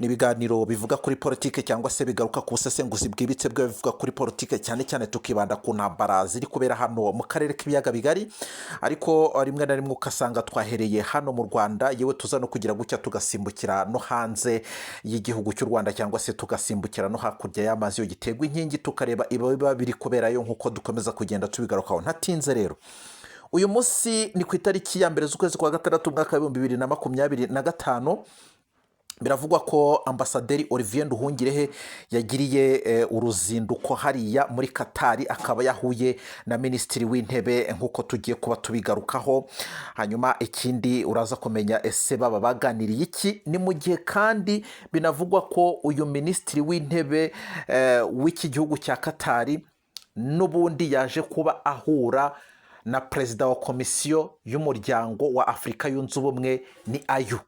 Ni ibiganiro bivuga kuri politike cyangwa se bigaruka ku busesenguzi bwimbitse bw'ibivuga kuri politike, cyane cyane tukibanda ku ntambara ziri kubera hano mu karere k'ibiyaga bigari, ariko rimwe na rimwe ugasanga twahereye hano mu Rwanda, yewe tuza no kugira gutya tugasimbukira no hanze y'igihugu cy'u Rwanda cyangwa se tugasimbukira no hakurya y'amazi yo giterwa inkingi, tukareba ibiba biri kuberayo nk'uko dukomeza kugenda tubigarukaho. Ntatinze rero, uyu munsi ni ku itariki ya 1 z'ukwezi kwa gatandatu, umwaka wa 2025. Biravugwa ko Ambasaderi Olivier Nduhungirehe yagiriye uruzinduko hariya muri Katari, akaba yahuye na Minisitiri w'Intebe nk'uko tugiye kuba tubigarukaho. Hanyuma ikindi uraza kumenya, ese baba baganiriye iki? Ni mu gihe kandi binavugwa ko uyu Minisitiri w'Intebe w'iki gihugu cya Katari n'ubundi yaje kuba ahura na Perezida wa Komisiyo y'Umuryango wa Afurika Yunze Ubumwe, ni AU.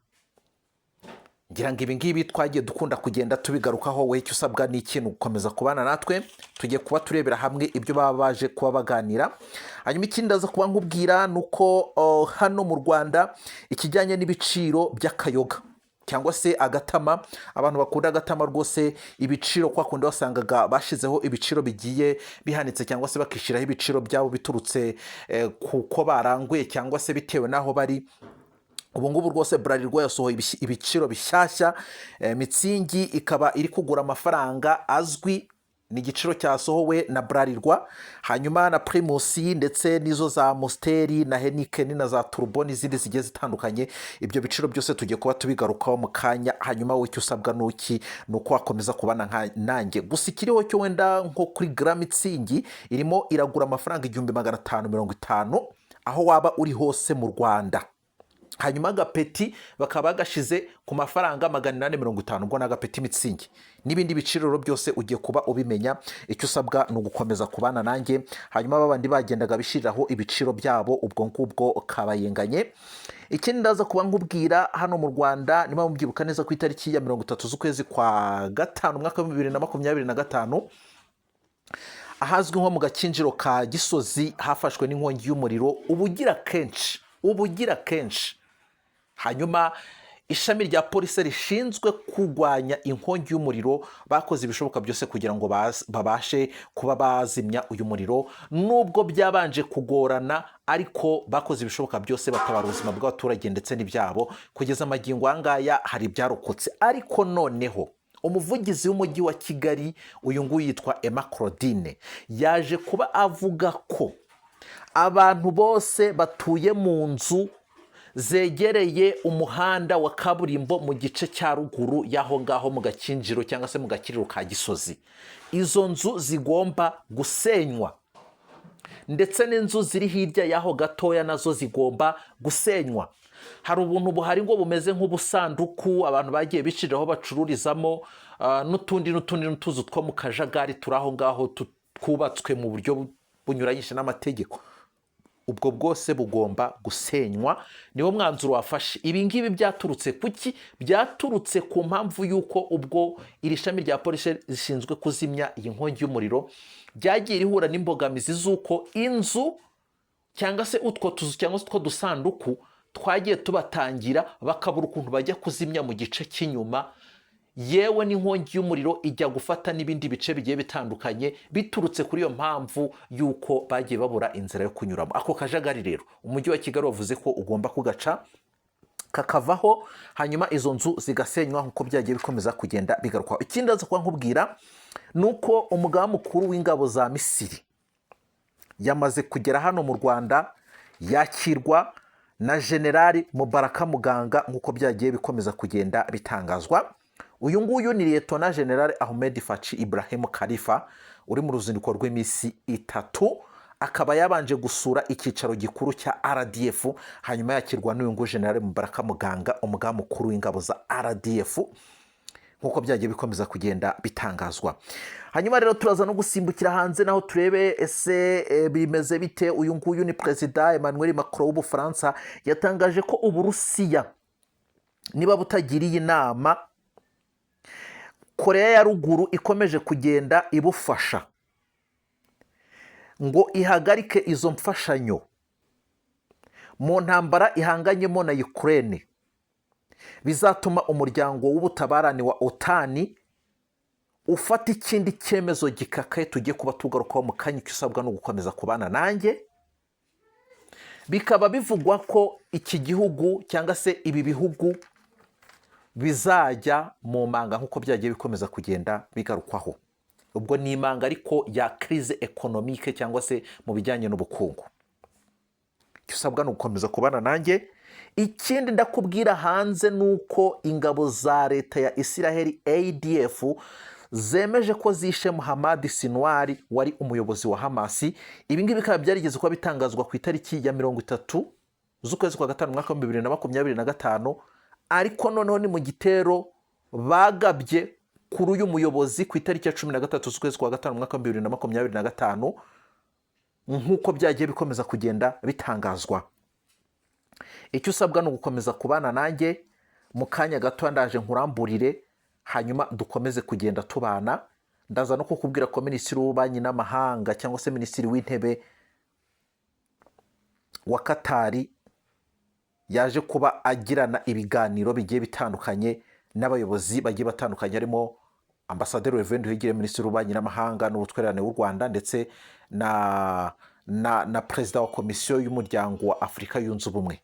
Ngira ngo ibi ngibi twagiye dukunda kugenda tubigarukaho. We icyo usabwa ni ikintu gukomeza kubana natwe, tugiye kuba turebera hamwe ibyo baba baje kuba baganira. Hanyuma ikindi ndaza kuba nkubwira ni uko hano mu Rwanda ikijyanye n'ibiciro by'akayoga cyangwa se agatama, abantu bakunda agatama rwose, ibiciro kwa kundi wasangaga bashyizeho ibiciro bigiye bihanitse cyangwa se bakishyiraho ibiciro byabo biturutse kuko baranguye cyangwa se bitewe n'aho bari, ubu ngubu rwose Bralirwa yasohoye ibiciro bishyashya. Mützig ikaba iri kugura amafaranga azwi, ni igiciro cyasohowe na Bralirwa, hanyuma na Primus ndetse n'izo za Amstel na Heineken na za Turbo n'izindi zigiye zitandukanye. Ibyo biciro byose tugiye kuba tubigarukaho mu kanya. Hanyuma wowe icyo usabwa ni uki? Ni uko wakomeza kubana nanjye. Gusa ikiriho cyo wenda nko kuri Grand Mützig irimo iragura amafaranga 1550 aho waba uri hose mu Rwanda, hanyuma agapetit bakaba bagashize ku mafaranga 850, ubwo ni agapetit Mützig. N'ibindi biciro rero byose ugiye kuba ubimenya. Icyo usabwa ni ugukomeza kubana nanjye. Hanyuma babandi bagendaga bishyiriraho ibiciro byabo, ubwo ngubwo kabayenganye. Ikindi ndaza kuba nkubwira, hano mu Rwanda, niba mubyibuka neza, ku itariki ya 30 z'ukwezi kwa gatanu, umwaka wa 2025, ahazwi nko mu Gakinjiro ka Gisozi hafashwe n'inkongi y'umuriro ubugira kenshi. Hanyuma ishami rya polisi rishinzwe kurwanya inkongi y'umuriro bakoze ibishoboka byose kugira ngo babashe kuba bazimya uyu muriro, nubwo byabanje kugorana, ariko bakoze ibishoboka byose batabara ubuzima bw'abaturage ndetse n'ibyabo. Kugeza amagingo aya ngaya hari ibyarokotse. Ariko noneho umuvugizi w'Umujyi wa Kigali, uyu nguyu yitwa Emma Claudine, yaje kuba avuga ko abantu bose batuye mu nzu zegereye umuhanda wa kaburimbo mu gice cya ruguru y'aho ngaho mu Gakinjiro cyangwa se mu Gakiriro ka Gisozi, izo nzu zigomba gusenywa, ndetse n'inzu ziri hirya y'aho gatoya nazo zigomba gusenywa. Hari ubuntu buhari ngo bumeze nk'ubusanduku abantu bagiye biciriraho bacururizamo, n'utundi n'utundi n'utuzu two mu kajagari turi aho ngaho twubatswe mu buryo bunyuranyije n'amategeko, ubwo bwose bugomba gusenywa. Niwo mwanzuro wafashe. Ibi ngibi byaturutse kuki? Byaturutse ku mpamvu y'uko ubwo iri shami rya polisi rishinzwe kuzimya iyi nkongi y'umuriro ryagiye rihura n'imbogamizi z'uko inzu cyangwa se utwo tuzu cyangwa se utwo dusanduku twagiye tubatangira, bakabura ukuntu bajya kuzimya mu gice cy'inyuma, yewe n'inkongi y'umuriro ijya gufata n'ibindi bice bigiye bitandukanye, biturutse kuri iyo mpamvu y'uko bagiye babura inzira yo kunyuramo. Ako kajagari rero Umujyi wa Kigali wavuze ko ugomba kugaca kakavaho, hanyuma izo nzu zigasenywa nk'uko byagiye bikomeza kugenda bigarukwaho. Ikindi ndaza kuba nkubwira ni uko umugaba mukuru w'ingabo za Misiri yamaze kugera hano mu Rwanda, yakirwa na Generali Mubaraka Muganga nk'uko byagiye bikomeza kugenda bitangazwa. Uyu nguyu ni Liyetona Generali Ahmed Fachi Ibrahim Khalifa, uri mu ruzinduko rw'iminsi 3, akaba yabanje gusura icyicaro gikuru cya RDF, hanyuma yakirwa n'uyu nguyu Generali Mubaraka Muganga, umugaba mukuru w'ingabo za RDF, nk'uko byagiye bikomeza kugenda bitangazwa. Hanyuma rero turaza no gusimbukira hanze naho turebe ese bimeze bite. Uyu nguyu ni Perezida Emmanuel Macron w'Ubufaransa, yatangaje ko Uburusiya niba butagiriye inama Koreya ya Ruguru ikomeje kugenda ibufasha ngo ihagarike izo mfashanyo mu ntambara ihanganyemo na Ukraine. Bizatuma umuryango w'ubutabarane wa OTAN ufata ikindi cyemezo gikakaye tugiye kuba tugarukaho mu kanya. Icyo usabwa ni ugukomeza kubana nanjye. Bikaba bivugwa ko iki gihugu cyangwa se ibi bihugu bizajya mu manga, nk'uko byagiye bikomeza kugenda bigarukwaho. Ubwo ni imanga ariko ya crise économique cyangwa se mu bijyanye n'ubukungu. Icyo usabwa ni ugukomeza kubana nanjye. Ikindi ndakubwira hanze ni uko ingabo za leta ya Isiraheli, ADF, zemeje ko zishe Muhammad Sinwar wari umuyobozi wa Hamasi. Ibi ngibi bikaba byarigeze kuba bitangazwa ku itariki ya 30 z'ukwezi kwa gatanu, umwaka wa 2025. Ariko noneho ni mu gitero bagabye kuri uyu muyobozi ku itariki ya 13 z'ukwezi kwa gatanu, umwaka wa 2025, nk'uko byagiye bikomeza kugenda bitangazwa. Icyo usabwa ni ugukomeza kubana nanjye. Mu kanya gato ndaje nkuramburire, hanyuma dukomeze kugenda tubana. Ndaza no kukubwira ko minisitiri w'ububanyi n'amahanga cyangwa se minisitiri w'intebe wa Katari yaje kuba agirana ibiganiro bigiye bitandukanye n'abayobozi bagiye batandukanye, harimo ambasaderi Olivier Nduhungirehe, minisitiri w'ububanyi n'amahanga n'ubutwererane w'u Rwanda, ndetse na perezida wa Komisiyo y'Umuryango wa Afurika Yunze Ubumwe.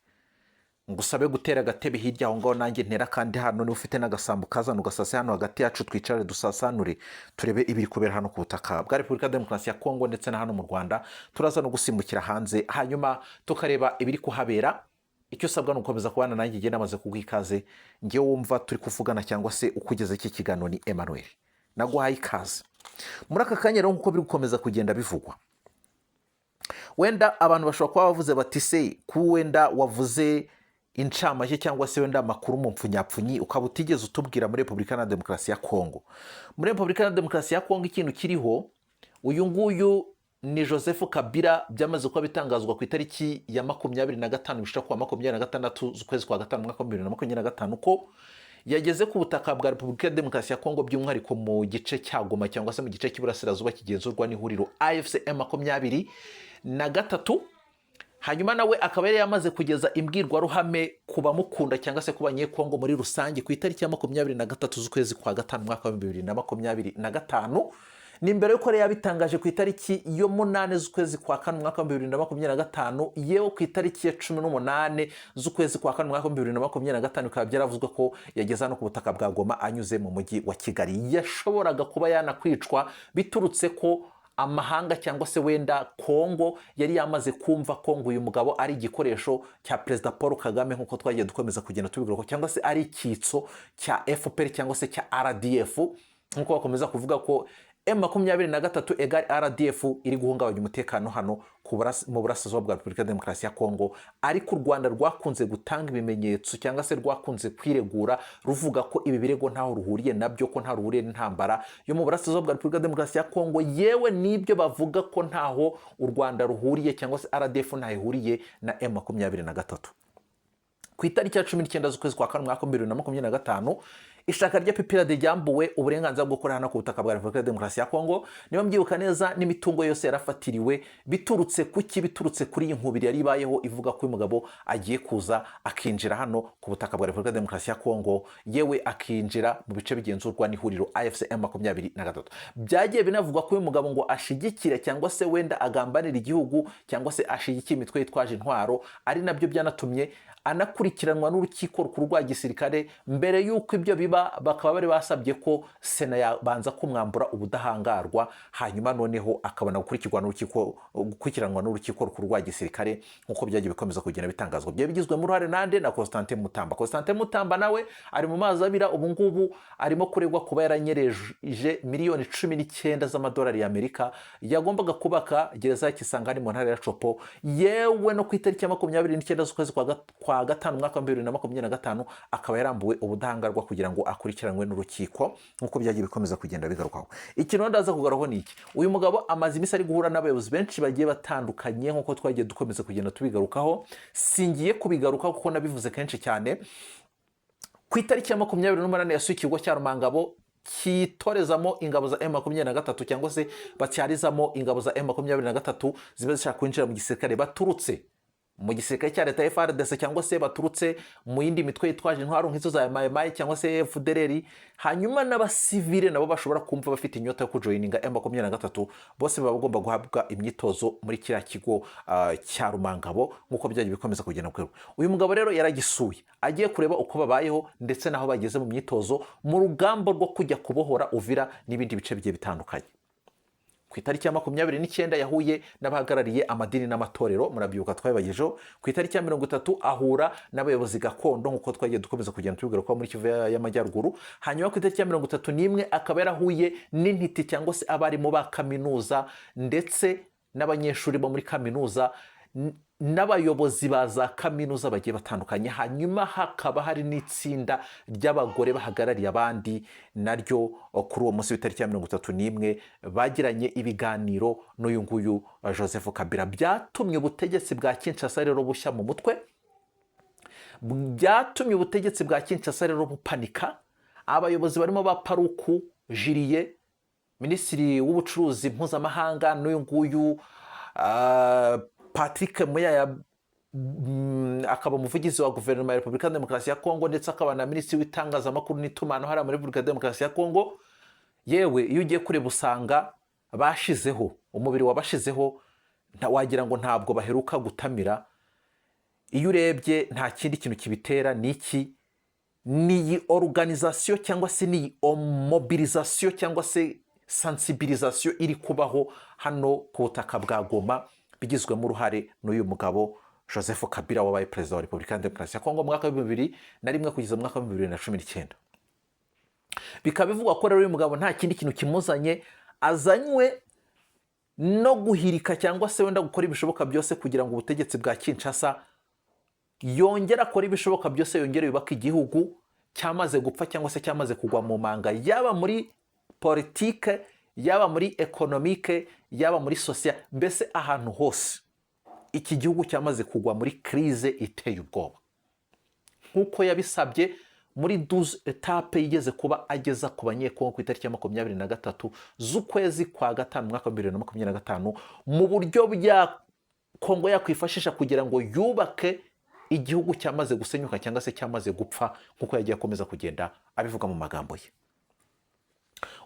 Ngusabe gutera agatebe hirya aho ngaho, nanjye ntera kandi hano. Niba ufite n'agasambu kazana ugasase hano hagati yacu, twicare dusasanure, turebe ibiri kubera hano ku butaka bwa Repubulika ya Demokarasi ya Kongo ndetse na hano mu Rwanda. Turaza no gusimbukira hanze, hanyuma tukareba ibiri kuhabera. Icyo usabwa ni ugukomeza kubana nanjye. Igihe namaze kuguha ikaze, ngewe wumva turi kuvugana cyangwa se ukugeza iki kiganiro ni Emmanuel, naguhaye ikaze muri aka kanya. Rero, nk'uko biri gukomeza kugenda bivugwa, wenda abantu bashobora kuba bavuze bati: "Se ku wenda wavuze incamake cyangwa se wenda amakuru mu mpfunyapfunyi, ukaba utigeze utubwira muri Repubulika na Demokarasi ya Kongo?" Muri Repubulika na Demokarasi ya Kongo, ikintu kiriho, uyu nguyu ni Joseph Kabila. Byamaze kuba bitangazwa ku itariki ya 25 bishira kuwa 26 z'ukwezi kwa gatanu, umwaka wa 2025, ko yageze ku butaka bwa Repubulika ya Demokarasi ya Kongo, by'umwihariko mu gice cya Goma cyangwa se mu gice cy'iburasirazuba kigenzurwa n'ihuriro AFC M23. Hanyuma nawe akaba yari yamaze kugeza imbwirwaruhame ku bamukunda cyangwa se ku Banyekongo muri rusange ku itariki ya 23 z'ukwezi kwa gatanu, umwaka wa 2025. Ni mbere y'uko yari yabitangaje ku itariki yo 8 z'ukwezi kwa kane, umwaka wa 2025. Yewe, ku itariki ya 18 z'ukwezi kwa kane, umwaka wa 2025, bikaba byaravuzwe ko yageze hano ku butaka bwa Goma anyuze mu mujyi wa Kigali. Yashoboraga kuba yanakwicwa biturutse ko amahanga cyangwa se wenda Kongo yari yamaze kumva ko ngo uyu mugabo ari igikoresho cya Perezida Paul Kagame, nk'uko twagiye dukomeza kugenda tubigaruka, cyangwa se ari icyitso cya FPR cyangwa se cya RDF, nk'uko bakomeza kuvuga ko M23 égale RDF iri guhungabanya umutekano hano mu burasirazuba bwa Repubulika ya Demokarasi ya Kongo. Ariko u Rwanda rwakunze gutanga ibimenyetso cyangwa se rwakunze kwiregura ruvuga ko ibi birego ntaho ruhuriye nabyo, ko ntaho ruhuriye n'intambara yo mu burasirazuba bwa Repubulika ya Demokarasi ya Kongo, yewe n'ibyo bavuga ko ntaho u Rwanda ruhuriye cyangwa se RDF ntaho ihuriye na M23. Ku itariki ya 19 z'ukwezi kwa kane, umwaka wa 2025, ishyaka rya PPRD ryambuwe uburenganzira bwo gukorera hano ku butaka bwa Repubulika ya Demokarasi ya Kongo. Niba mbyibuka neza, n'imitungo yose yarafatiriwe. Biturutse kuki? Biturutse kuri iyi nkubiri yari ibayeho ivuga ko uyu mugabo agiye kuza akinjira hano ku butaka bwa Repubulika ya Demokarasi ya Kongo, yewe akinjira mu bice bigenzurwa n'ihuriro AFC M23. Byagiye binavugwa ko uyu mugabo ngo ashigikira cyangwa se wenda agambanira igihugu cyangwa se ashigikiye imitwe yitwaje intwaro, ari nabyo byanatumye anakurikiranwa n'urukiko rukuru rwa gisirikare. Mbere y'uko ibyo biba, bakaba bari basabye ko Sena yabanza kumwambura ubudahangarwa, hanyuma noneho akabona gukurikirwa n'urukiko, gukurikiranwa n'urukiko rukuru rwa gisirikare, nk'uko byagiye bikomeza kugenda bitangazwa. Byari bigizwemo uruhare nande? Na Constantin Mutamba. Constantin Mutamba nawe ari mu mazi abira. Ubu ngubu arimo kuregwa kuba yaranyereje miliyoni 19 z'amadolari y'Amerika yagombaga kubaka gereza ya Kisangani mu ntara ya Tshopo. Yewe, no ku itariki ya 29 z'ukwezi kwa gatanu, umwaka wa 2025, akaba yarambuwe ubudahangarwa kugira ngo akurikiranwe n'urukiko, nk'uko byagiye bikomeza kugenda bigarukwaho. Ikintu ndaza kugarukaho ni iki: uyu mugabo amaze iminsi ari guhura n'abayobozi benshi bagiye batandukanye, nk'uko twagiye dukomeza kugenda tubigarukaho. Singiye kubigarukaho kuko nabivuze kenshi cyane. Ku itariki ya 28 yasuye ikigo cya Rumangabo kitorezamo ingabo za M23 cyangwa se batyarizamo ingabo za M23 ziba zishaka kwinjira mu gisirikare baturutse mu gisirikare cya leta FARDC cyangwa se baturutse mu yindi mitwe yitwaje intwaro nk'izo za Mayi cyangwa se FDLR, hanyuma n'abasivile nabo bashobora kumva bafite inyota yo kujoininga M23, bose baba bagomba guhabwa imyitozo muri kiriya kigo cya Rumangabo, nk'uko byagiye bikomeza kugenda kwerwa. Uyu mugabo rero yaragisuye, agiye kureba uko babayeho ndetse n'aho bageze mu myitozo mu rugamba rwo kujya kubohora Uvira n'ibindi bice bigiye bitandukanye. Ku itariki ya 29 yahuye n'abahagarariye amadini n'amatorero, murabyibuka twabibagejeho. Ku itariki ya 30 ahura n'abayobozi gakondo, nk'uko twagiye dukomeza kugenda tubibwira ko muri Kivu y'Amajyaruguru. Hanyuma ku itariki ya 31 akaba yarahuye n'intiti cyangwa se abarimu ba kaminuza ndetse n'abanyeshuri bo muri kaminuza n'abayobozi ba za kaminuza bagiye batandukanye. Hanyuma hakaba hari n'itsinda ry'abagore bahagarariye abandi naryo kuri uwo munsi w'itariki ya 31 bagiranye ibiganiro n'uyu nguyu Joseph Kabila. Byatumye ubutegetsi bwa Kinshasa rero bushya mu mutwe, byatumye ubutegetsi bwa Kinshasa rero bupanika. Abayobozi barimo ba Paluku Julien, minisitiri w'ubucuruzi mpuzamahanga, n'uyu nguyu Patrick Muyaya, akaba umuvugizi wa guverinoma ya Repubulika ya Demokarasi ya Kongo, ndetse akaba na minisitiri w'itangazamakuru n'itumanaho hariya muri Repubulika ya Demokarasi ya Kongo. Yewe, iyo ugiye kureba usanga bashizeho umubiri wabashizeho, wagira ngo ntabwo baheruka gutamira. Iyo urebye nta kindi kintu kibitera, ni iki? Ni iyi organisation cyangwa se ni iyi mobilisation cyangwa se sensibilisation iri kubaho hano ku butaka bwa Goma, bigizwemo uruhare n'uyu mugabo Joseph Kabila wabaye perezida wa Repubulika ya Demokarasi ya Kongo mu mwaka wa 2001 kugeza mu mwaka wa 2019. Bikaba bivugwa ko rero uyu mugabo nta kindi kintu kimuzanye, azanywe no guhirika cyangwa se wenda gukora ibishoboka byose kugira ngo ubutegetsi bwa Kinshasa yongere akore ibishoboka byose, yongere yubake igihugu cyamaze gupfa cyangwa se cyamaze kugwa mu manga, yaba muri politike, yaba muri économique, yaba muri social, mbese ahantu hose iki gihugu cyamaze kugwa muri crise iteye ubwoba, nk'uko yabisabye muri 12 étapes yigeze kuba ageza ku Banyekongo ku itariki ya 23 z'ukwezi kwa gatanu, umwaka wa 2025, mu buryo bya Kongo yakwifashisha kugira ngo yubake igihugu cyamaze gusenyuka cyangwa se cyamaze gupfa, nk'uko yagiye akomeza kugenda abivuga mu magambo ye.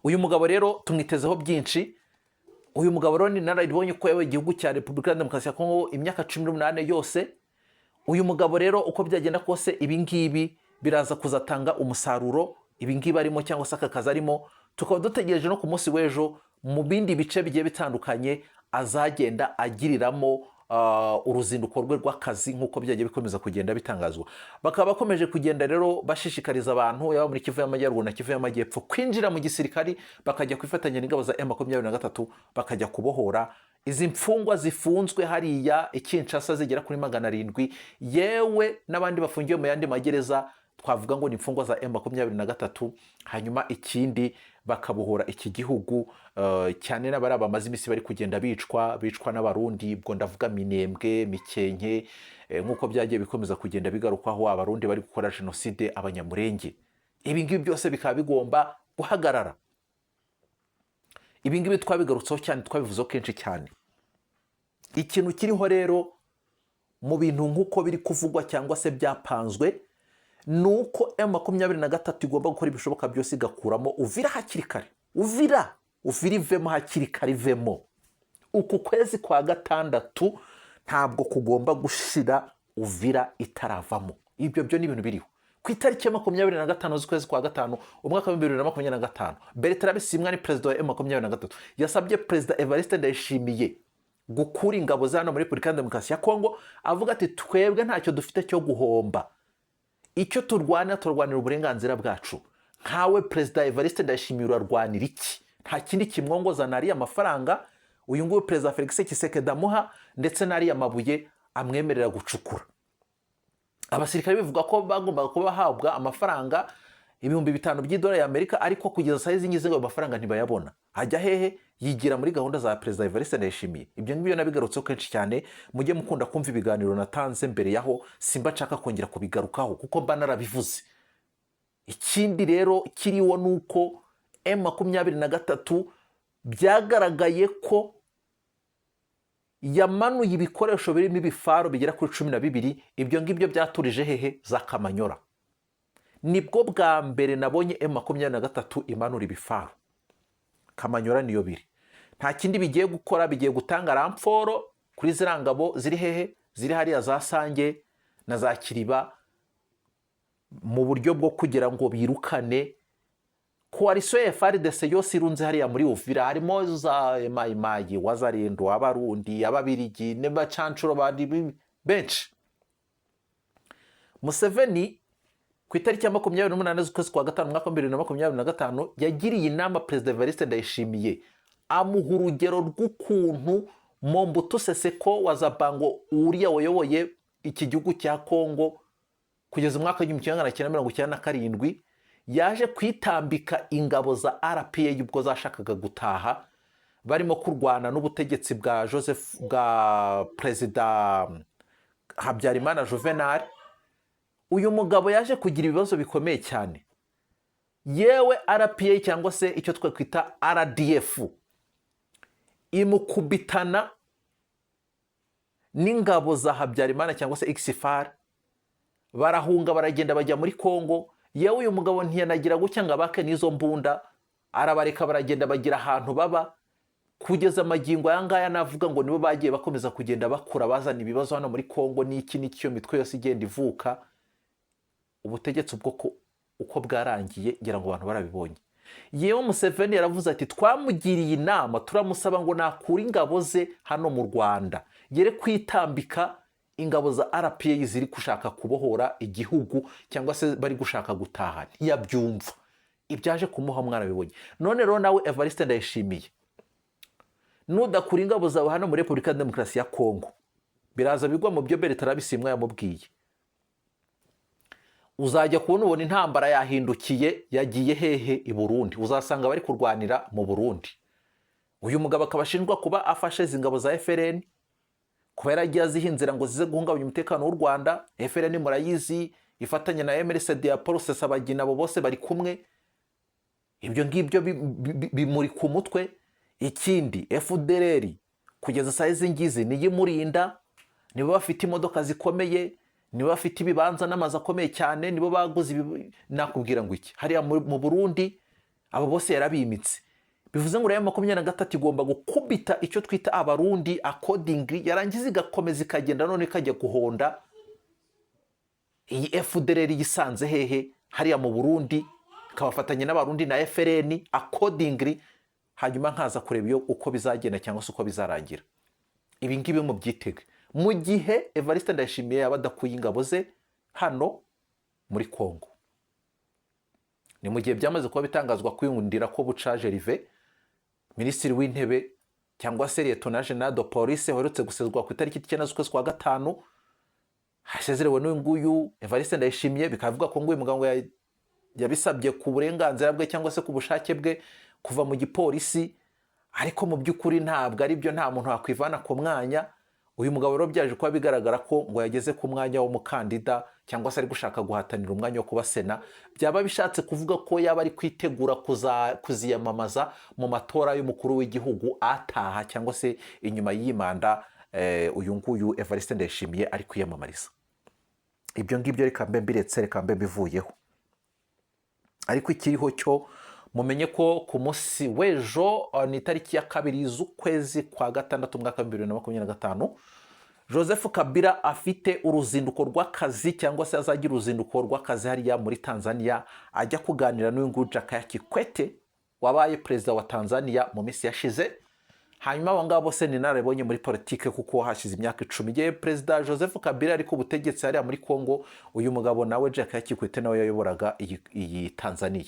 Uyu mugabo rero tumwitezeho byinshi. Uyu mugabo rero ni inararibonye ko yabaye igihugu cya Repubulika ya Demokarasi ya Kongo imyaka 18 yose. Uyu mugabo rero, uko byagenda kose, ibi ngibi biraza kuzatanga umusaruro, ibi ngibi arimo cyangwa se aka kazi arimo. Tukaba dutegereje no ku munsi w'ejo mu bindi bice bigiye bitandukanye azagenda agiriramo uruzinduko rwe rw'akazi, nk'uko byagiye bikomeza kugenda bitangazwa. Bakaba bakomeje kugenda rero bashishikariza abantu, yaba muri Kivu y'Amajyaruguru na Kivu y'Amajyepfo, kwinjira mu gisirikari, bakajya kwifatanya n'ingabo za M23, bakajya kubohora izi mfungwa zifunzwe hariya i Kinshasa zigera kuri 700, yewe n'abandi bafungiwe mu yandi magereza twavuga ngo ni imfungwa za M23. Hanyuma ikindi, bakabohora iki gihugu, cyane n'abari bamaze iminsi bari kugenda bicwa n'Abarundi. Ubwo ndavuga Minembwe, Mikenke, nk'uko byagiye bikomeza kugenda bigarukwaho, Abarundi bari gukora jenoside Abanyamurenge. Ibi ngibi byose bikaba bigomba guhagarara. Ibi ngibi twabigarutseho cyane, twabivuzeho kenshi cyane. Ikintu kiriho rero mu bintu nk'uko biri kuvugwa cyangwa se byapanzwe, ni uko M23 igomba gukora ibishoboka byose igakuramo Uvira hakiri kare. Uvira ivemo hakiri kare, ivemo uku kwezi kwa gatandatu, ntabwo kugomba gushira Uvira itaravamo. Ibyo byo ni ibintu biriho. Ku itariki ya 25 z'ukwezi kwa gatanu, umwaka wa 2025, Bertrand Bisimwa ni perezida wa M23 yasabye Perezida Evariste Ndayishimiye gukura ingabo za hano muri Repubulika ya Demokarasi ya Kongo, avuga ati: "Twebwe ntacyo dufite cyo guhomba, icyo turwanira, turwanira uburenganzira bwacu. Nkawe Perezida Evariste Ndayishimiye urarwanira iki?" Nta kindi kimwongoza ni ariya mafaranga uyu nguyu Perezida Felix Tshisekedi amuha, ndetse n'ariya mabuye amwemerera gucukura. Abasirikare bivuga ko bagombaga kuba bahabwa amafaranga 5000 by'idolari y'Amerika, ariko kugeza saa izi ngizi ngo ayo mafaranga ntibayabona. Ajya hehe? Yigira muri gahunda za Perezida Evariste Ndayishimiye. Ibyo ngibyo nabigarutseho kenshi cyane, mujye mukunda kumva ibiganiro natanze mbere yaho, simba nshaka kongera kubigarukaho kuko mba narabivuze. Ikindi rero kiriho ni uko M23 byagaragaye ko Yamanuye ibikoresho birimo ibifaru bigera kuri 12. Ibyo ngibyo byaturije hehe? Za Kamanyora. Nibwo bwa mbere nabonye M23 imanura ibifaru. Kamanyora niyo biri. Nta kindi bigiye gukora, bigiye gutanga renfort kuri ziriya ngabo ziri hehe? Ziri hariya za Sange na za Kiriba, mu buryo bwo kugira ngo birukane coalition ya FARDC yose irunze hariya muri Uvira. Harimo za Mayimayi, Wazalendo, Abarundi, Ababirigi n'abacancuro bandi benshi. Museveni ku itariki ya 28 z'ukwezi kwa gatanu, umwaka wa 2025, yagiriye inama Perezida Evariste Ndayishimiye, amuha urugero rw'ukuntu Mobutu Sese wa Zabango, uriya wayoboye iki gihugu cya Kongo kugeza umwaka w'1997, yaje kwitambika ingabo za RPA ubwo zashakaga gutaha, barimo kurwana n'ubutegetsi bwa Joseph, bwa Perezida Habyarimana Juvenal. Uyu mugabo yaje kugira ibibazo bikomeye cyane. Yewe, RPA cyangwa se icyo twakwita RDF imukubitana n'ingabo za Habyarimana cyangwa se ex-FAR, barahunga, baragenda, bajya muri Kongo. Yewe, uyu mugabo ntiyanagira gutya ngo abake n'izo mbunda, arabareka baragenda, bagira ahantu baba kugeza amagingo aya ngaya. Navuga ngo nibo bagiye bakomeza kugenda bakura, bazana ibibazo hano muri Kongo n'iki n'iki, iyo mitwe yose igenda ivuka. Ubutegetsi ubwo uko bwarangiye, ngira ngo abantu barabibonye. Yewe, Museveni yaravuze ati: "Twamugiriye inama, turamusaba ngo nakure ingabo ze hano mu Rwanda, yere kwitambika ingabo za RPA ziri gushaka kubohora igihugu cyangwa se bari gushaka gutaha." Ntiyabyumva. Ibyaje kumuha mwarabibonye. None rero nawe Evariste Ndayishimiye, nudakura ingabo zawe hano muri Repubulika ya Demokarasi ya Kongo, biraza bigwa mu byo Bertrand Bisimwa yamubwiye. Uzajya kubona ubona intambara yahindukiye, yagiye hehe? I Burundi. Uzasanga bari kurwanira mu Burundi. Uyu mugabo akaba ashinjwa kuba afashe izi ngabo za FLN, kuba yaragiye aziha inzira ngo zize guhungabanya umutekano w'u Rwanda. FLN murayizi, ifatanya na MRCD ya Paul Rusesabagina, abo bose bari kumwe. Ibyo ngibyo bimuri ku mutwe. Ikindi, FDLR kugeza saa izi ngizi niyo imurinda, nibo bafite imodoka zikomeye, nibo bafite ibibanza n'amazu akomeye cyane, nibo baguze nakubwira ngo iki hariya mu Burundi. Abo bose yarabimitse. Bivuze ngo rero 23 igomba gukubita icyo twita Abarundi accordingly, yarangiza igakomeza ikagenda, none ikajya guhonda iyi FDLR yisanze hehe? Hariya mu Burundi, ikabafatanya n'Abarundi na FLN accordingly. Hanyuma nkaza kureba iyo uko bizagenda cyangwa se uko bizarangira. Ibi ngibi mubyitege mu gihe Evariste Ndayishimiye yaba adakuye ingabo ze hano muri Kongo. Ni mu gihe byamaze kuba bitangazwa kwiyundira ko Buca Gervais, Minisitiri w'Intebe cyangwa se Lieutenant Général de Police, waherutse gusezerwa ku itariki 9 z'ukwezi kwa gatanu, hasezerewe n'uyu nguyu Evariste Ndayishimiye. Bikavuga ko ngo uyu mugabo yabisabye ku burenganzira bwe cyangwa se ku bushake bwe kuva mu gipolisi, ariko mu by'ukuri ntabwo ari byo, nta muntu wakwivana ku mwanya. Uyu mugabo rero byaje kuba bigaragara ko ngo yageze ku mwanya w'umukandida cyangwa se ari gushaka guhatanira umwanya wo kuba Sena. Byaba bishatse kuvuga ko yaba ari kwitegura kuziyamamaza mu matora y'umukuru w'igihugu ataha, cyangwa se inyuma y'iyi manda uyu nguyu Evariste Ndayishimiye ari kwiyamamariza. Ibyo ngibyo reka mbe mbiretse, reka mbe mbivuyeho. Ariko ikiriho cyo, mumenye ko ku munsi w'ejo, ni itariki ya 2 z'ukwezi kwa gatandatu, umwaka wa 2025, Joseph Kabila afite uruzinduko rw'akazi cyangwa se azagira uruzinduko rw'akazi hariya muri Tanzania, ajya kuganira n'uyu nguyu Jakaya Kikwete wabaye perezida wa Tanzania mu minsi yashize. Hanyuma abo ngabo bose ni inararibonye muri politike, kuko hashize imyaka 10 igihe Perezida Joseph Kabila ari ku butegetsi hariya muri Congo, uyu mugabo nawe Jakaya Kikwete nawe yayoboraga iyi Tanzania.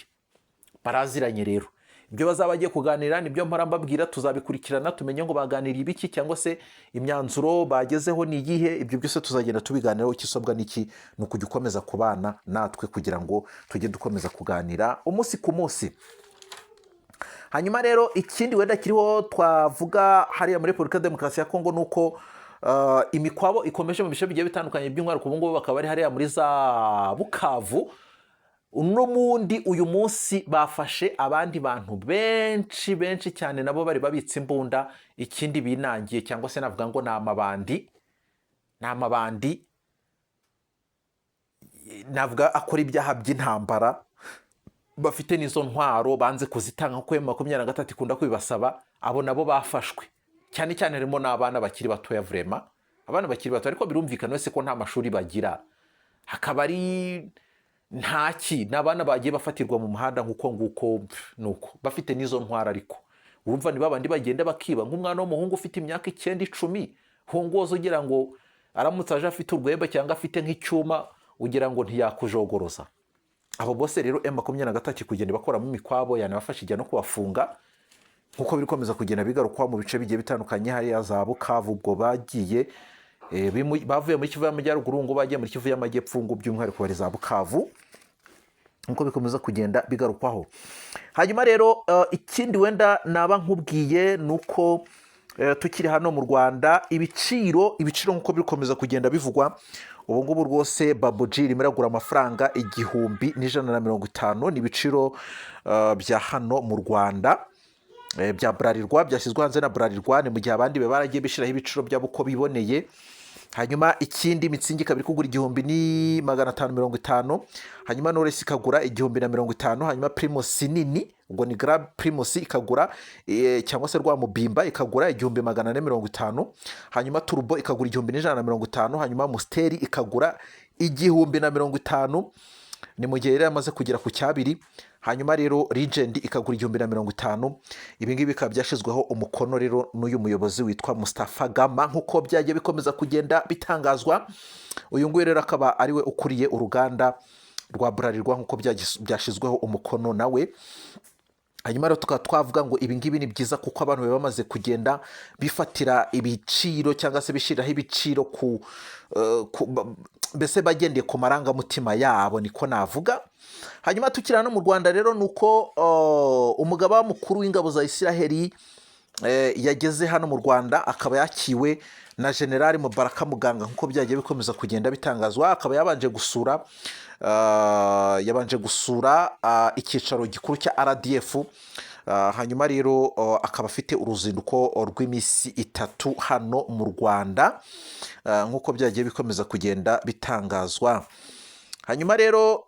Baraziranye rero. Ibyo bazaba bagiye kuganira nibyo mpora mbabwira, tuzabikurikirana tumenye ngo baganiriye ibiki cyangwa se imyanzuro bagezeho ni iyihe. Ibyo byose tuzagenda tubiganiraho. Ikisobwa n'iki? Ni ukujya ukomeza kubana natwe kugira ngo tujye dukomeza kuganira umunsi ku munsi. Hanyuma rero ikindi wenda kiriho twavuga hariya muri Repubulika ya Demokarasi ya Kongo ni uko imikwabo ikomeje mu bice bigiye bitandukanye, by'umwihariko ubu ngubu bakaba bari hariya muri za Bukavu. Uno mundi uyu munsi bafashe abandi bantu benshi benshi cyane, nabo bari babitse imbunda. Ikindi binangiye, cyangwa se navuga ngo ni amabandi, ni amabandi navuga akora ibyaha by'intambara, bafite n'izo ntwaro banze kuzitanga kuko M23 ikunda kubibasaba. Abo nabo bafashwe, cyane cyane harimo n'abana bakiri batoya, vraiment abana bakiri bato. Ariko birumvikana wese ko nta mashuri bagira, hakaba ari ntaki, ni abana bagiye bafatirwa mu muhanda nk'uko nguko, nuko bafite n'izo ntwaro. Ariko urumva ni babandi bagenda bakiba, nk'umwana w'umuhungu ufite imyaka 9, 10, hungoza ugira ngo aramutse aje afite urwembe cyangwa afite nk'icyuma, ugira ngo ntiyakujogoroza. Abo bose rero M23 kugenda bakoramo imikwabo, yanabafasha ijya no kubafunga, nk'uko biri komeza kugenda bigarukwa mu bice bigiye bitandukanye hariya za Bukavu. Ubwo bagiye bavuye muri Kivu y'Amajyaruguru ngo bagiye muri Kivu y'Amajyepfo, ngo by'umwihariko bari za Bukavu, nk'uko bikomeza kugenda bigarukwaho. Hanyuma rero ikindi wenda naba nkubwiye ni uko tukiri hano mu Rwanda, ibiciro nk'uko bikomeza kugenda bivugwa ubu ngubu rwose, baboji irimo iragura amafaranga 1150. Ni ibiciro bya hano mu Rwanda bya Bralirwa, byashyizwe hanze na Bralirwa. Ni mu gihe abandi baba baragiye bishyiraho ibiciro byabo uko biboneye. Hanyuma ikindi, Mützig ikaba iri kugura 1550, hanyuma Knowless ikagura 1050, hanyuma Primus nini, ubwo ni Grand Primus, ikagura cyangwa se Rwamubimba ikagura 1450, hanyuma Turbo ikagura 1150, hanyuma Amstel ikagura 1050. Ni mu gihe rero yamaze kugera ku cyabiri. Hanyuma rero Legend ikagura 1050. Ibi ngibi bikaba byashyizweho umukono rero n'uyu muyobozi witwa Mustafa Gama, nk'uko byagiye bikomeza kugenda bitangazwa. Uyu nguyu rero akaba ariwe ukuriye uruganda rwa Bralirwa, nk'uko byashyizweho umukono nawe. Hanyuma rero tukaba twavuga ngo ibi ngibi ni byiza, kuko abantu baba bamaze kugenda bifatira ibiciro cyangwa se bishyiriraho ibiciro mbese bagendeye ku marangamutima yabo, niko navuga. Hanyuma tukiri hano mu Rwanda rero, ni uko umugaba mukuru w'ingabo za Isiraheli yageze hano mu Rwanda, akaba yakiwe na Generali Mubaraka Muganga, nk'uko byagiye bikomeza kugenda bitangazwa. Akaba yabanje gusura icyicaro gikuru cya RDF. Hanyuma rero akaba afite uruzinduko rw'iminsi 3 hano mu Rwanda, nk'uko byagiye bikomeza kugenda bitangazwa. Hanyuma rero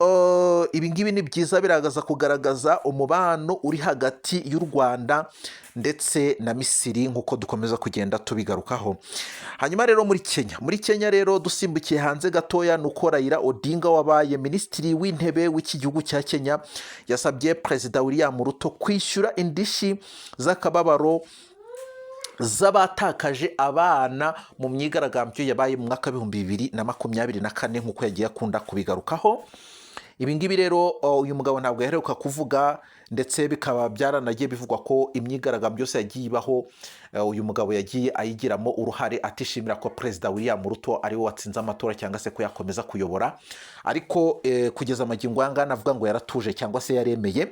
ibi ngibi ni byiza, biragaragaza kugaragaza umubano uri hagati y'u Rwanda ndetse na Misiri, nk'uko dukomeza kugenda tubigarukaho. Hanyuma rero muri Kenya rero, dusimbukiye hanze gatoya, ni uko Raila Odinga wabaye minisitiri w'intebe w'iki gihugu cya Kenya yasabye Perezida William Ruto kwishyura indishyi z'akababaro z'abatakaje abana mu myigaragambyo yabaye mu mwaka w'2024, nk'uko yagiye akunda kubigarukaho. Ibi ngibi rero uyu mugabo ntabwo yaheruka kuvuga, ndetse bikaba byaranagiye bivugwa ko imyigaragambyo yose yagiye ibaho uyu mugabo yagiye ayigiramo uruhare, atishimira ko Perezida William Ruto ariwe watsinze amatora cyangwa se ko yakomeza kuyobora. Ariko kugeza amagingo aya ngaya navuga ngo yaratuje cyangwa se yaremeye.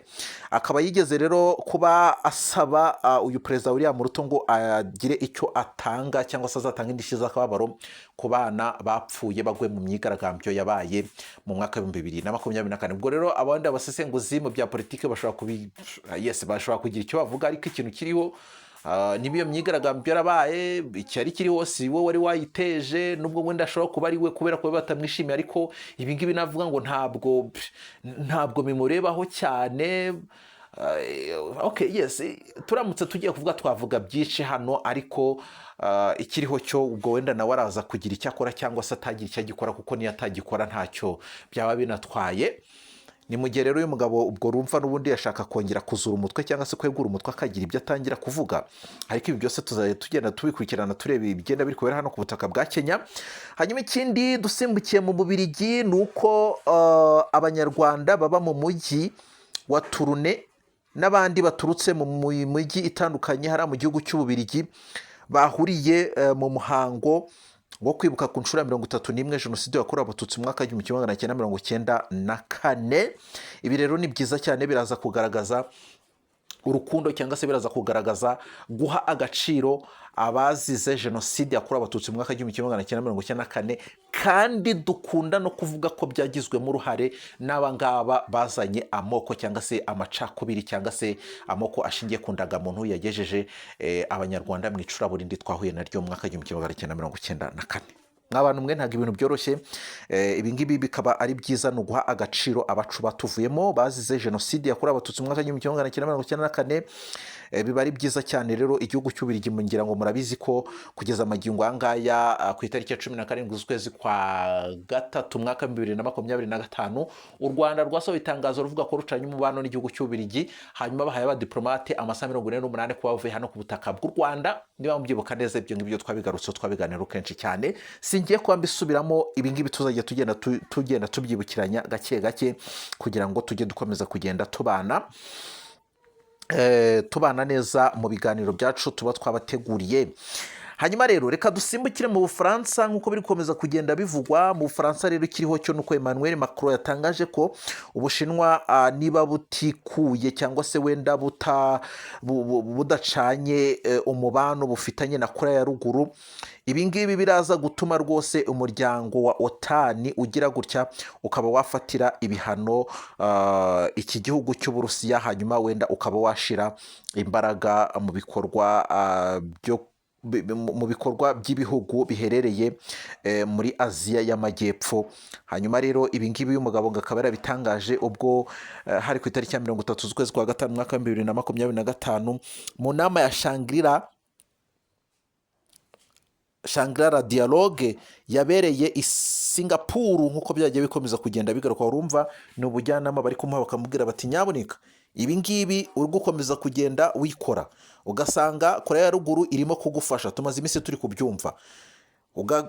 Akaba yigeze rero kuba asaba uyu Perezida William Ruto ngo agire icyo atanga cyangwa se azatanga indishyi z'akababaro ku bana bapfuye baguye mu myigaragambyo yabaye mu mwaka w'2024. Ubwo rero abandi abasesenguzi mu bya politiki bashobora kubi yes, bashobora kugira icyo bavuga. Ariko ikintu kiriho, niba iyo myigaragambyo yarabaye, icyari kiriho si we wari wayiteje, nubwo wenda ashobora kuba ari we kubera ko batamwishimiye. Ariko ibi ngibi navuga ngo ntabwo bimurebaho cyane. Okay, yes, turamutse tugiye kuvuga twavuga byinshi hano, ariko ikiriho cyo ubwo wenda nawe araza kugira icyo akora cyangwa se atagira icyo agikora, kuko niyo atagikora ntacyo byaba binatwaye. Ni mu gihe rero uyu mugabo ubwo rumva n'ubundi yashaka kongera kuzura umutwe cyangwa se kwegura umutwe, akagira ibyo atangira kuvuga. Ariko ibi byose tuzajya tugenda tubikurikirana, tureba ibigenda biri kubera hano ku butaka bwa Kenya. Hanyuma ikindi, dusimbukiye mu Bubirigi, ni uko Abanyarwanda baba mu mujyi wa Tournai n'abandi baturutse mu mijyi itandukanye hariya mu gihugu cy'Ububirigi bahuriye mu muhango wo kwibuka ku nshuro ya 31 jenoside yakorewe Abatutsi mu mwaka w'1994. Ibi rero ni byiza cyane, biraza kugaragaza urukundo cyangwa se biraza kugaragaza guha agaciro abazize Jenoside yakorewe Abatutsi mu mwaka w'1994, kandi dukunda no kuvuga ko byagizwemo uruhare n'aba ngaba bazanye amoko cyangwa se amacakubiri cyangwa se amoko ashingiye ku ndangamuntu yagejeje Abanyarwanda mu icuraburindi twahuye naryo mu mwaka w'1994. Mw'abantu mwe, ntabwo ibintu byoroshye. Ibi ngibi bikaba ari byiza, ni uguha agaciro abacu batuvuyemo bazize Jenoside yakorewe Abatutsi mu mwaka w'1994. Biba ari byiza cyane rero. Igihugu cy'Ububiligi, ngira ngo murabizi ko kugeza amagingo aya ngaya, ku itariki ya 17 z'ukwezi kwa gatatu, mwaka 2025, u Rwanda rwasohoye itangazo ruvuga ko rucanye umubano n'igihugu cy'Ububiligi, hanyuma bahaye abadiplomate amasaha 48 kuba bavuye hano ku butaka bw'u Rwanda. Niba mubyibuka neza, ibyo ngibyo twabigarutseho, twabiganiraho kenshi cyane. Singiye kuba mbisubiramo. Ibi ngibi tuzajya tugenda tubyibukiranya gake gake kugira ngo tujye dukomeza kugenda tubana neza mu biganiro byacu tuba twabateguriye. Hanyuma rero reka dusimbukire mu Bufaransa nk'uko biri gukomeza kugenda bivugwa mu Bufaransa. Rero ikiriho cyo nuko Emmanuel Macron yatangaje ko Ubushinwa, niba butikuye cyangwa se wenda budacanye umubano bufitanye na Korea ya Ruguru, ibi ngibi biraza gutuma rwose umuryango wa OTAN ugira gutya ukaba wafatira ibihano iki gihugu cy'Uburusiya, hanyuma wenda ukaba washira imbaraga mu bikorwa byo mu bikorwa by'ibihugu biherereye muri Aziya y'Amajyepfo. Hanyuma rero ibi ngibi uyu mugabo ngo akaba yarabitangaje ubwo hari ku itariki ya 30 z'ukwezi kwa gatanu, umwaka wa 2025, mu nama ya Shangri-La Dialogue yabereye i Singapuru, nk'uko byagiye bikomeza kugenda bigaruka. Urumva ni ubujyanama bari kumuha, bakamubwira bati: "Nyabuneka, ibi ngibi uri gukomeza kugenda wikora, ugasanga Korea ya Ruguru irimo kugufasha, tumaze iminsi turi kubyumva,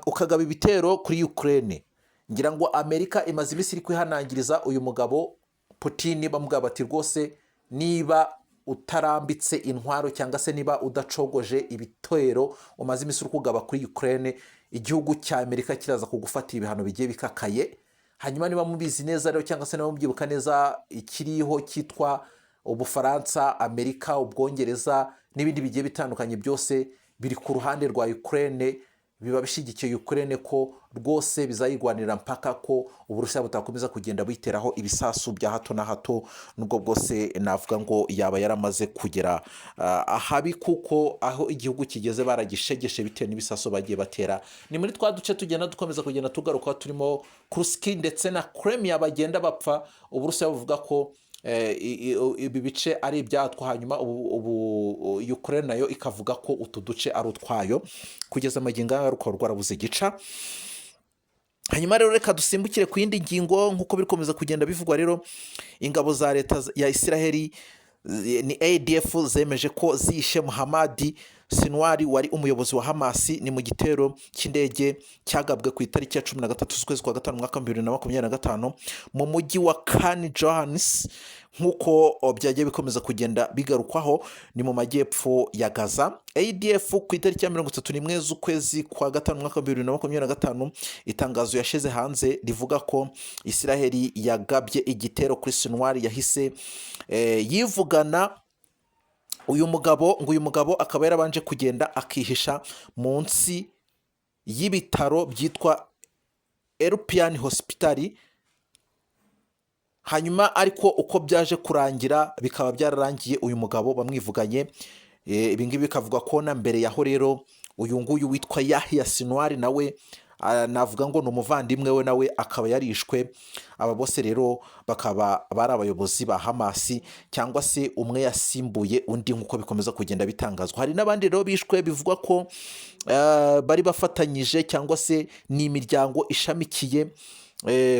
ukagaba ibitero kuri Ukraine." Ngira ngo Amerika imaze iminsi iri kwihanangiriza uyu mugabo Putin, bamubwira bati: "Rwose niba utarambitse intwaro cyangwa se niba udacogoje ibitero umaze iminsi uri kugaba kuri Ukraine, igihugu cya Amerika kiraza kugufatira ibihano bigiye bikakaye." Hanyuma niba mubizi neza rero cyangwa se niba mubyibuka neza, ikiriho cyitwa Ubufaransa, Amerika, Ubwongereza n'ibindi bigiye bitandukanye, byose biri ku ruhande rwa Ukraine, biba bishyigikiye Ukraine ko rwose bizayirwanira mpaka, ko Uburusiya butakomeza kugenda buyiteraho ibisasu bya hato na hato, nubwo bwose navuga ngo yaba yaramaze kugera ahabi, kuko aho igihugu kigeze baragishegeshe bitewe n'ibisasu bagiye batera. Ni muri twa duce tugenda dukomeza kugenda tugaruka, turimo Kursk ndetse na Crimea, bagenda bapfa. Uburusiya buvuga ko ibi bice ari ibyatwo, hanyuma ubu Ukraine nayo ikavuga ko utu duce ari utwayo. Kugeza amagingo aya rukaba rwarabuze gica. Hanyuma rero reka dusimbukire ku yindi ngingo. Nk'uko biri gukomeza kugenda bivugwa rero, ingabo za leta ya Israheli ni ADF zemeje ko zishe Muhamadi Sinwari wari umuyobozi wa Hamasi. Ni mu gitero cy'indege cyagabwe ku itariki ya 13 z'ukwezi kwa gatanu, umwaka wa 2025, mu mujyi wa Khan Younis, nk'uko byagiye bikomeza kugenda bigarukwaho, ni mu majyepfo ya Gaza. ADF ku itariki ya 31 z'ukwezi kwa gatanu, umwaka wa 2025, itangazo yashyize hanze rivuga ko Israheli yagabye igitero kuri Sinwari, yahise yivugana uyu mugabo. Ngo uyu mugabo akaba yarabanje kugenda akihisha munsi y'ibitaro byitwa European Hospital, hanyuma ariko uko byaje kurangira bikaba byararangiye uyu mugabo bamwivuganye. Ibi ngibi bikavuga ko na mbere yaho rero uyu nguyu witwa Yahya Sinwari nawe, navuga ngo ni umuvandimwe we, nawe akaba yarishwe. Aba bose rero bakaba bari abayobozi ba Hamasi, cyangwa se umwe yasimbuye undi, nk'uko bikomeza kugenda bitangazwa. Hari n'abandi rero bishwe bivugwa ko bari bafatanyije cyangwa se ni imiryango ishamikiye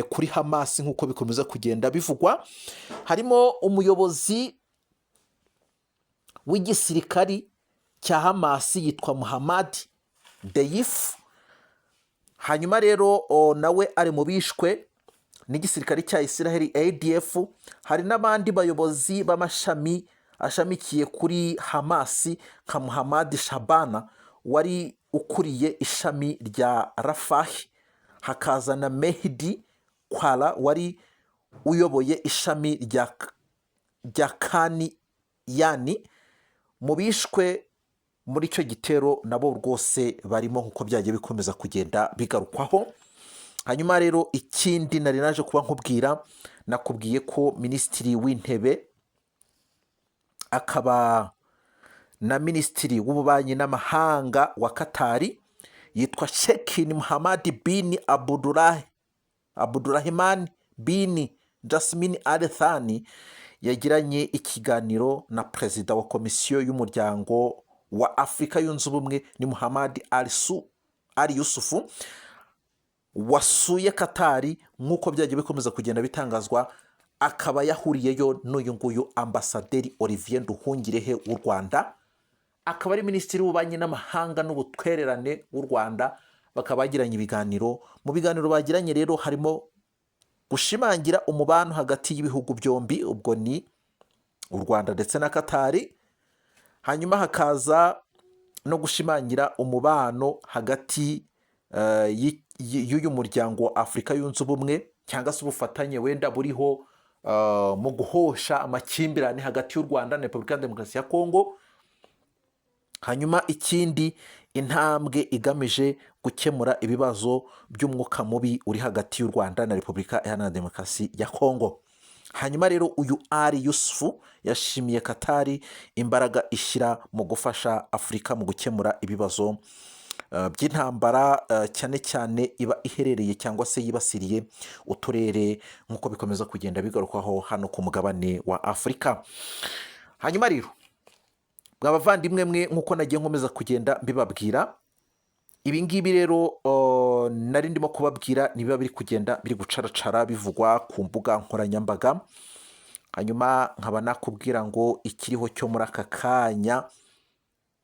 kuri Hamasi, nk'uko bikomeza kugenda bivugwa. Harimo umuyobozi w'igisirikari cya Hamasi yitwa Muhammad Deif. Hanyuma rero nawe ari mu bishwe n'igisirikare cya Israel ADF. Hari n'abandi bayobozi b'amashami ashamikiye kuri Hamasi nka Muhammad Shabana wari ukuriye ishami rya Rafahi, hakaza na Mehdi Kwara wari uyoboye ishami rya Kani. Yani mu bishwe muri icyo gitero nabo rwose barimo, nk'uko byagiye bikomeza kugenda bigarukwaho. Hanyuma rero ikindi nari naje kuba nkubwira, nakubwiye ko Minisitiri w'Intebe akaba na Minisitiri w'Ububanyi n'Amahanga wa Katari yitwa Sheikh Muhammad bin Abdurahman bin Jassim Al Thani yagiranye ikiganiro na Perezida wa Komisiyo y'Umuryango wa Afurika Yunze Ubumwe, ni Muhammad Ali Yusufu, wasuye Katari nk'uko byagiye bikomeza kugenda bitangazwa, akaba yahuriyeyo n'uyu nguyu Ambasaderi Olivier Nduhungirehe w'u Rwanda, akaba ari Minisitiri w'Ububanyi n'Amahanga n'Ubutwererane w'u Rwanda. Bakaba bagiranye ibiganiro. Mu biganiro bagiranye rero harimo gushimangira umubano hagati y'ibihugu byombi, ubwo ni u Rwanda ndetse na Katari, hanyuma hakaza no gushimangira umubano hagati y'uyu muryango wa Afurika Yunze Ubumwe, cyangwa se ubufatanye wenda buriho mu guhosha amakimbirane hagati y'u Rwanda na Repubulika ya Demokarasi ya Kongo. Hanyuma ikindi, intambwe igamije gukemura ibibazo by'umwuka mubi uri hagati y'u Rwanda na Repubulika Iharanira Demokarasi ya Kongo. Hanyuma rero uyu Ari Yusufu yashimiye Katari imbaraga ishyira mu gufasha Afurika mu gukemura ibibazo by'intambara, cyane cyane iba iherereye cyangwa se yibasiriye uturere, nk'uko bikomeza kugenda bigarukwaho hano ku mugabane wa Afurika. Hanyuma rero bwa bavandimwe mwe, nk'uko nagiye nkomeza kugenda mbibabwira, ibi ngibi rero nari ndimo kubabwira nibiba biri kugenda biri gucaracara bivugwa ku mbuga nkoranyambaga. Hanyuma nkaba nakubwira ngo ikiriho cyo muri aka kanya,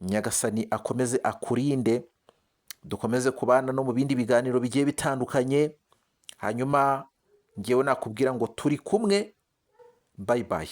Nyagasani akomeze akurinde, dukomeze kubana no mu bindi biganiro bigiye bitandukanye. Hanyuma ngewe nakubwira ngo turi kumwe, bye bye.